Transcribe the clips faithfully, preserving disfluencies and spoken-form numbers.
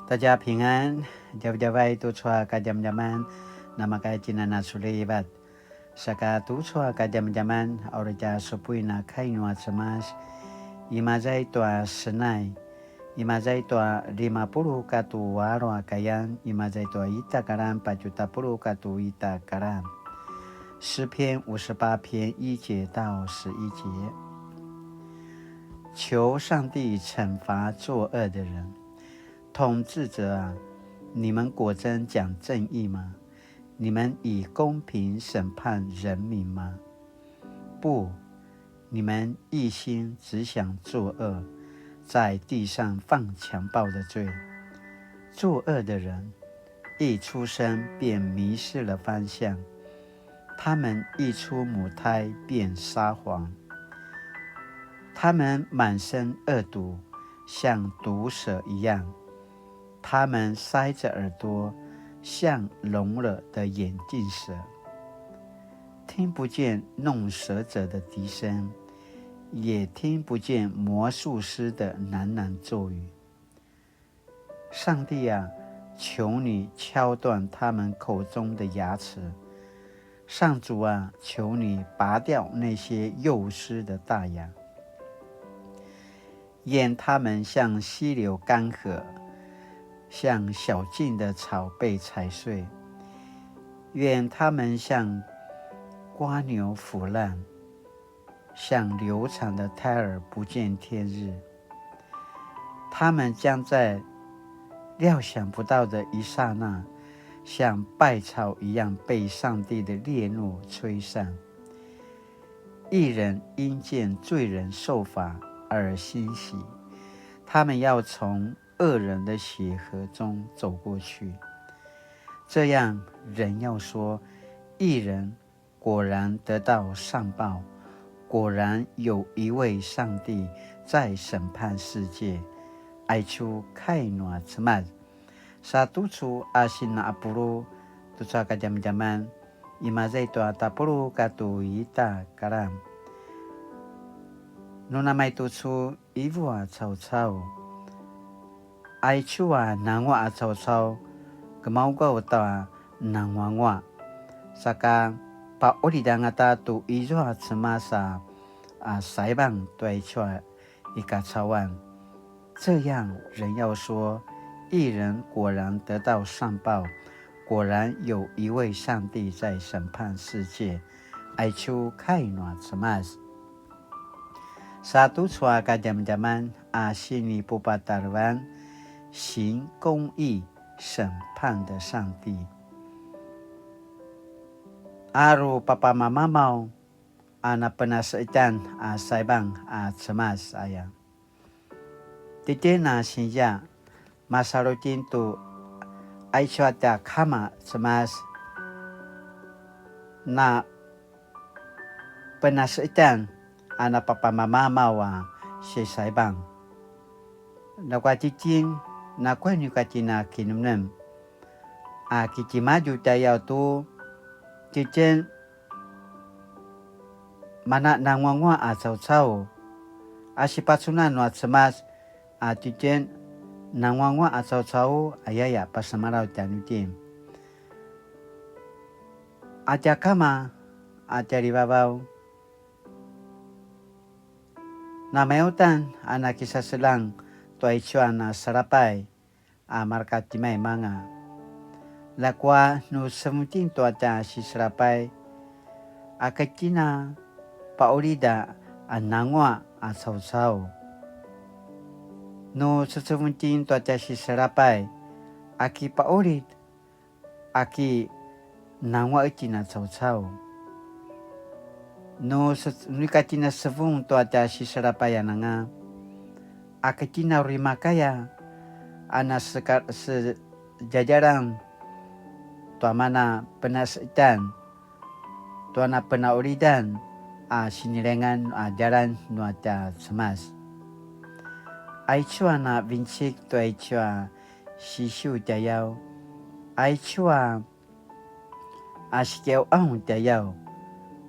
大家平安, djavadjavay tucu a kadjamadjaman, namakay cinana sulivat. Saka tucu a kadjamadjaman, a uri tja supuin a kai nua Cemas, imaza i tua Senai, imaza i tua lima puluq katua alu a kayan, imaza i tua ita karan patje tapuluq katua ita karan. 诗篇五十八篇一节到十一节。求上帝惩罚作恶的人。统治者啊，你们果真讲正义吗？你们以公平审判人民吗？不，你们一心只想作恶，在地上犯强暴的罪。作恶的人一出生便迷失了方向，他们一出母胎便撒谎。他们满身恶毒，像毒蛇一样。他们塞着耳朵，像聋了的眼镜蛇，听不见弄蛇者的笛声，也听不见魔术师的喃喃咒语。上帝啊，求你敲断他们口中的牙齿。上主啊，求你拔掉那些幼狮的大牙。愿他们像溪流干涸，像小径的草被踩碎。愿他们像瓜牛腐烂，像流产的胎儿不见天日。他们将在料想不到的一刹那，像稗草一样被上帝的烈怒吹散。义人因见罪人受罚而欣喜，他们要从恶人的血河中走过去。这样，人要说，义人果然得到善报，果然有一位上帝在审判世界。Aicu kai nua Cemas. Sa tucu a sina apulu, tucu a kadjamadjaman, imaza i tua tapuluq katua ita karan. Nu namaitucu ivu a caucau. Aicu a nanguaq a caucau, gemaugaw ta nanguanguaq. Saka paqulid angata tu izua Cemas a, a saibang tua aicu a i kacauan. 这样人要说，义人果然得到善报，果然有一位上帝在审判世界。Aicu kai nua Cemas. Sa tucu a kadjamadjaman a sinipupatarevan, 行公义审判的上帝。Aru papamamamaw a napenaseqetjan a saibang a Cemas aya. Titjen a sinzia, masalu itjen tu aicu a tja Kama Cemas, na penaseqetjan a napapamamamaw a sisaibang. Ljakua titjen, nakuya nu ika tjen a kinemnem a ki timadju tjayaw tu, titjen mana nanguanguaq a caucau, a sipacunan nua Cemas, a titjen nanguanguaq a caucau, ayaya pasemalaw tjanuitjen. A tja Kama, a tja Ljivavaw, namaya uta a nakisaseljang tua aicu a na salapay a marka timaimanga. Ljakua nu sevung itjen tua tja sisalapay, a ka itjen a paqulid a nanguaq a caucau. Nu cecevung itjen tua tja sisalapay, a ki paqulid, a ki nanguaq itjen a caucau. Nu se-, nu ika itjen a sevung tua tja siselapayan anga, a ka itjen a uri makaya a na seka-, sedjadjalan tua mana penaseqetjan, tua na penaqulidan a sinilengan a djalan nua tja Cemas. Aicu a na vinecik tua aicu a sisiu tjayaw, aicu a, a sikiqaung tjayaw,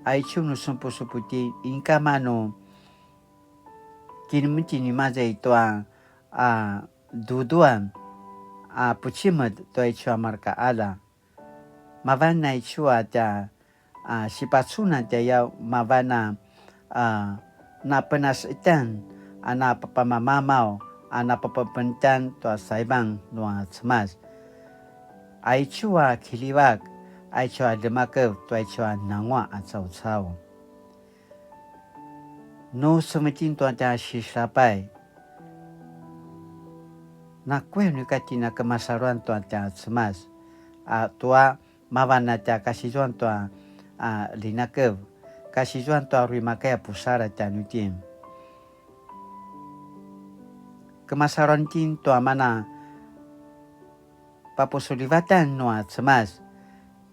aicu nu semupusupu itjen, inika manu kinemenem itjen imaza i tua a duduan a pucimed tua icu a marka qalja. Mavan a icu a tja a sipacunan tjayaw, mavan a a napenasetan a napapamamaw a napapapentan tua saibang nua Cemas. Aicu a kiljivak, aicu a ljemakev tua icu a nanguaq a caucau. Nu semetjin tua tja siselapay, nakuya nu ika tjen a kemasaluan tua tja Cemas, a tua mavan a tja kasizuan tua a ljinakev, kasizuan tua uri makaya pusaladj tjanuitjen. Kemasaluan itjen tua mana papusulivatan nua Cemas.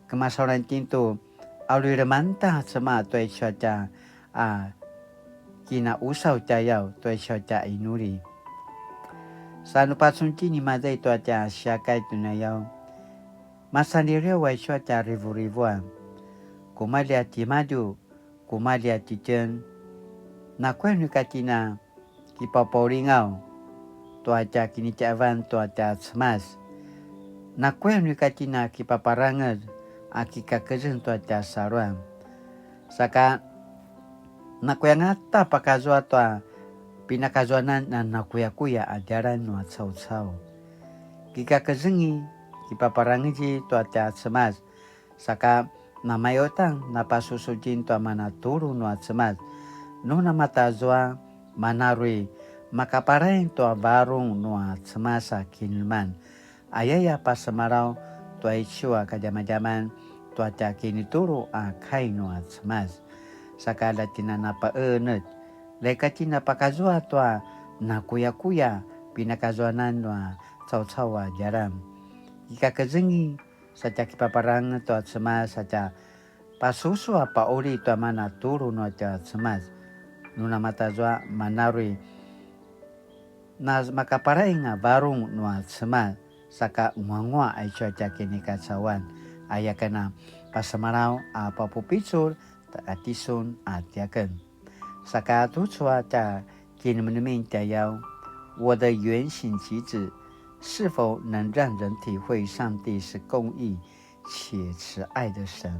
Kemasaluan itjen tu a uri lemangeda a Cemas tua icu a tja a kinausaw tjayaw, tua icu a tja inuli. Sa nu pacun itjen i maza i tua tja siakai tjinayaw, masanliaw a icu a tja rivurivuan. Kumalji a timadju, kumalji a titjen, nakuya nu ika tjen a kipapaulingaw tua tja kinitjaivan tua tja Cemas. Nakuya nu ika tjen a kipaparangez a kikakezeng tua tja saluan. Saka nakuya angata pakazua tua pinakazuanan a nakuyakuya a djalan nua caucau. Kikakezengi, kipaparangezi tua tja Cemas, saka namayotang napasusu itjen tua mana tulu nua Cemas. Nu namatazua mana uri makapalaing tua varung nua Cemas a kinemneman. Ayaya pasemalaw tua icu a kadjamadjaman tua tja kinitulu a kai nua Cemas. Saka la tjen a napaqenetj, la ika tjen a pakazua tua nakuyakuya pinakazuanan nua caucau a djalan. Kikakezengi, sa tja kipaparangez tua Cemas, sa tja pasusu a pauli tua mana tulu nua tja Cemas. Nu namatazua mana uri na makapalaing a varung nua Cemas, saka nguanguaq aicu a tja kinikacauan, aya ken a pasemalaw a papupicul ta a tisun a tiaken. Saka tucu a tja kinemenemen tjayaw, 我的言行举止是否能让人体会上帝是公义且慈爱的神？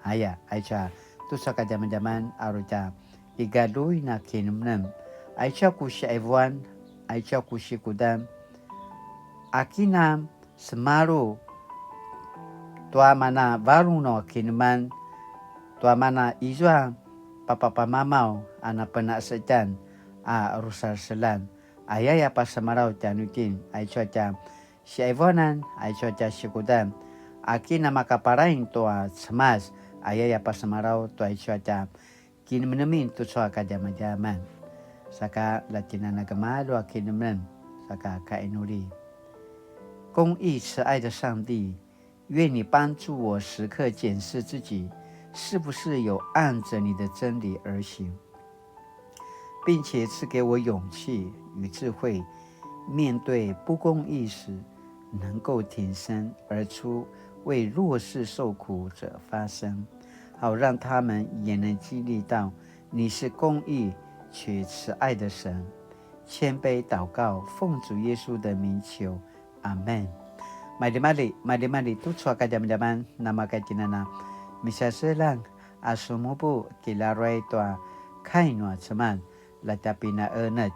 Aya, aicu a tucu a kadjamadjaman a uri tja kigaljuin a kinemnem, aicu a ku siqaivuan, aicu a ku sikudan, a kina semalu tua mana varung nua kinemneman, tua mana izua papapamamaw a napenasetjan a rusalselan, ayaya pasemalaw tjanuitjen, aicu a tja siqaivuanan, aicu a tja sikudan, a kina makapalaing tua Cemas, ayaya pasemalaw tua icu a tja kinemenemen tucu a kadjamadjaman. Saka la tjen a na gemalju a kinemenem, saka kainuli. 公义慈爱的上帝，愿你帮助我时刻检视自己是不是有按着你的真理而行，并且赐给我勇气与智慧，面对不公义时，能够挺身而出，为弱势受苦者发声，好让他们也能经历到你是公义且慈爱的神。谦卑祷告，奉主耶稣的名求，阿门。Maljimalji, maljimalji tucu a kadjamadjaman, namaka tjen a na misaseljang a sumupu kilaruay tua kai nua Cemas, la tja pinaenetj,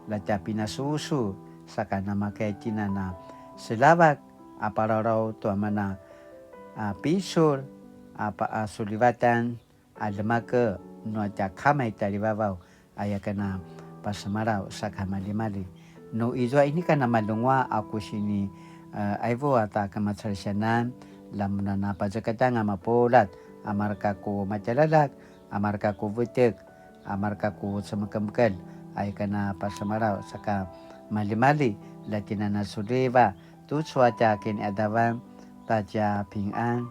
la tja pinasusu, saka namaka tjen a na seljavak a palawlaw tua mana a picul a pa a sulivatan a ljemake nua tja Kama i tjaljivavaw, aya ken a pasemalaw saka maljimalji. Nu izua inika na malunguaq a ku sini, eh, aivu a ta kemacalisianan, la mun a na pazekatjanga mapuljat, a mareka ku matjaljaljak, a mareka ku vetjek, a mareka ku cemekemekelj, aya ken a pasemalaw saka maljimalji, la tjen a na suliva tucu a tja kiniqadavan ta tja pingan.